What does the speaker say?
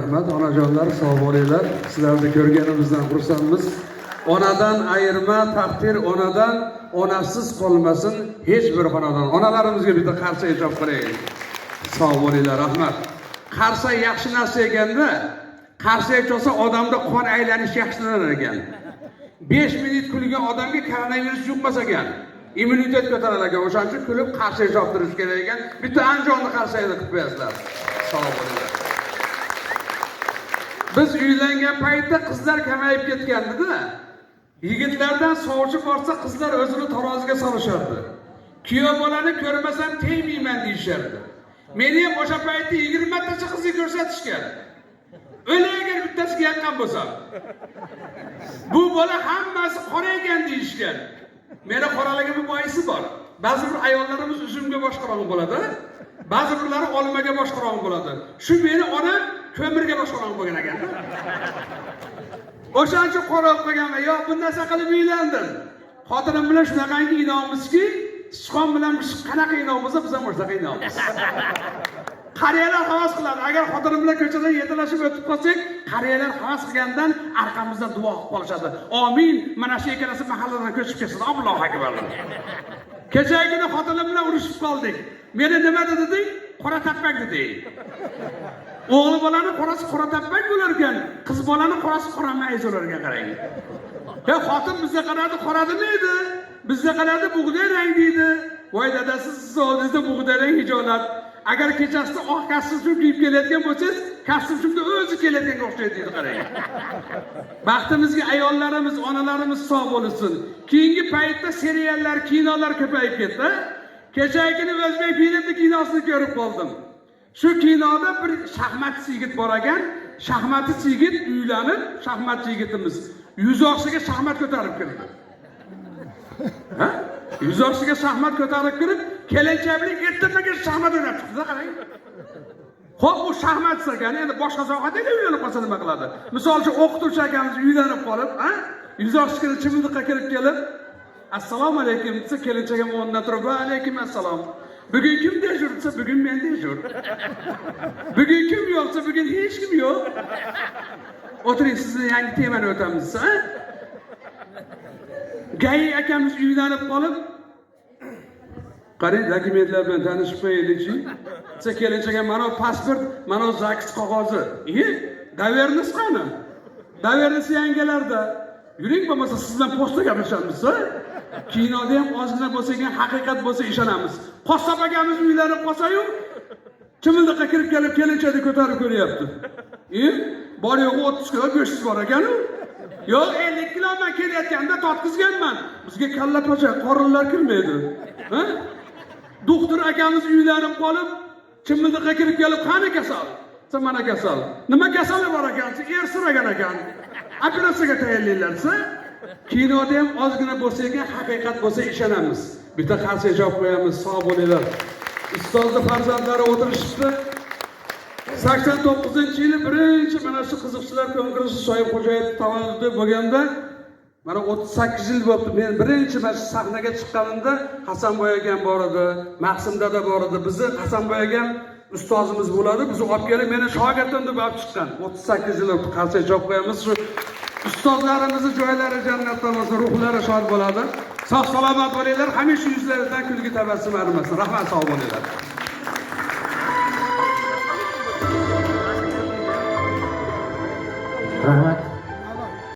Rahmat, onajonlar, sog' bo'linglar. Sizlarni ko'rganimizdan xursandmiz. Onadan ayirma taqdir onadan, onasiz qolmasin hech bir xonadon. Onalarimizga bitta qarsak ijod qilaylik. Sog' bo'linglar, rahmat. Qarsak yaxshi narsa ekanda, qarsak chalsa odamda qon aylanishi yaxshilanar ekan. 5 minut kulgan odamga koronavirus yuqmas ekan. Immunitet ko'tarilar ekan. O'shaning uchun kulib qarsak choptirish kerak ekan. Bitta Andijonni qarsakni qilib qo'yasizlar. Sog' bo'linglar. Biz uylangan paytda qizlar kamayib ketgandi-da. Yigitlardan sovchi borsa qizlar o'zini taroziga solishardi. Kuyov bolani ko'rmasam tegmayman deyishardi. Meni ham o'sha paytda 20 tacha qizni ko'rsatishgan. O'lay agar bittasiga yaqqan bo'lsam. Bu bola hammasi qora ekan deyishgan. Meni qoraligimni boisi bor. Ba'zi bir ayollarimiz uzumga boshqarog'i bo'ladi. Ba'zi birlari olmaga boshqarog'i bo'ladi. Shu meni onam ko'mirga boshqarog'i bo'lgan ekanda. O'shaning uchun qora bo'lib qolganman. Yo'q, bu narsa qilib uylandim. Xotinim bilan shunaqangi inoqmizki, sichqon bilan mishiq qanaqa inoq bo'lsa, biz ham o'shanaqa inoqmiz. Qariyalar havas qiladi. Agar xotinim bilan ko'chadan yetalashib o'tib qolsak, qariyalar havas qilgandan arqamizdan duo qilib qolishadi. Amin, mana shu ikkalasi mahalladan ko'chib ketsin. Allohu akbar. Kechagi kuni xotinim bilan urushib qoldik. Meni nima dedi deding? Qora tappak dedi. O'g'li bolani qorasi qora tappak bo'lar ekan, qiz bolani qorasi qora mayiz bo'lar ekan, qarang. Ya xotin bizga qaradi, qora demaydi. Bizga qaradi, bug'doy rang deydi. Voy dadasi, siz oldingizda bug'doy rang hijolat. Agar kechasida oq kostyum kiyib kelayotgan bo'lsangiz, kostyumda o'zi kelayotganga o'xshaydi deydi, qarang. Baxtimizga ayollarimiz, onalarimiz sog' bo'lsin. Keyingi paytda seriallar, kinolar ko'payib ketdi. Kechagi kuni O'zbek filmni kinosini ko'rib qoldim. Shu kinoda bir shaxmatchi yigit bor ekan. Shaxmatchi yigit uylanib, shaxmatchi yigitimiz yuzoqchiga shaxmat ko'tarib kirdi. Ha? Yuzoqchiga shaxmat ko'tarib kirib, kelinchak bilan ertamaga shaxmat o'ynab chiqdi, qarang. Xo'p, u shaxmatchi ekan, endi boshqa sohada uylanib qolsa nima qiladi? Misol uchun o'qituvchi akamiz uylanib qolib, ha? Yuzoqchiga chimildiqqa kirib kelib, assalomu alaykum desa, kelinchak ham o'rnidan turib, va alaykum assalom. Bugun kim дежур desa, bugun men дежур. Bugun kim yo'q desa, bugun hech kim yo'q. O'tiring, sizni yangi temani o'tamiz desa, ha? Gayi akamiz uylanib qolib, qarang, dokumentlar bilan tanishib qo'yaylikchi. Desa, kelinchak ham mana pasport, mana ЗАГС qog'ozi. E, доверенность qani? Доверенность yangilarda. Yuring, bo'lmasa siz bilan pochta gaplashamiz, ha? Kinoda ham ozgina bo'lsa ekan, haqiqat bo'lsa ishonamiz. Qassob akamiz uylanib qolsa-yu, chimildiqqa kirib kelib kelinchakni ko'tarib ko'ryapti. E, bor yo'g'i 30 kilo go'shtingiz bor ekan-u. Yo'q, 50 kilo man kelayotganda tortqizganman. Bizga kalla pacha, qorinlar kirmaydi. Ha? Doktor akamiz uylanib qolib, chimildiqqa kirib kelib, qani kasal? Desa, mana kasal. Nima kasali bor ekan? Desa, ersiragan ekan. Operatsiyaga tayyorlanglar desa, kinoda ham ozgina bo'lsa ekan, haqiqat bo'lsa ishonamiz. Bitta qarsak javob qo'yamiz, sog' bo'linglar. Ustozni farzandlari o'tirishibdi. 89-yili birinchi mana shu qiziqchilar konkursi Sohibxo'jayev tavalludi bo'lganda, mana 38 yil bo'libdi. Men birinchi mana shu sahnaga chiqqanimda Hasanboy akam bor edi, Mahsim dada bor edi. Bizni Hasanboy akam ustozimiz bo'ladi. Bizni olib kelib meni shogirdim deb olib chiqqan. 38 yil o'tdi. Qarsak javob qo'yamiz. Shu ustozlarimizni joylari jannatda bo'lsin, ruhlari shod bo'ladi. Sog' salomat bo'linglar, hamisha yuzlaridan kulgi tabassum arimasin. Rahmat, sog' bo'linglar. Rahmat.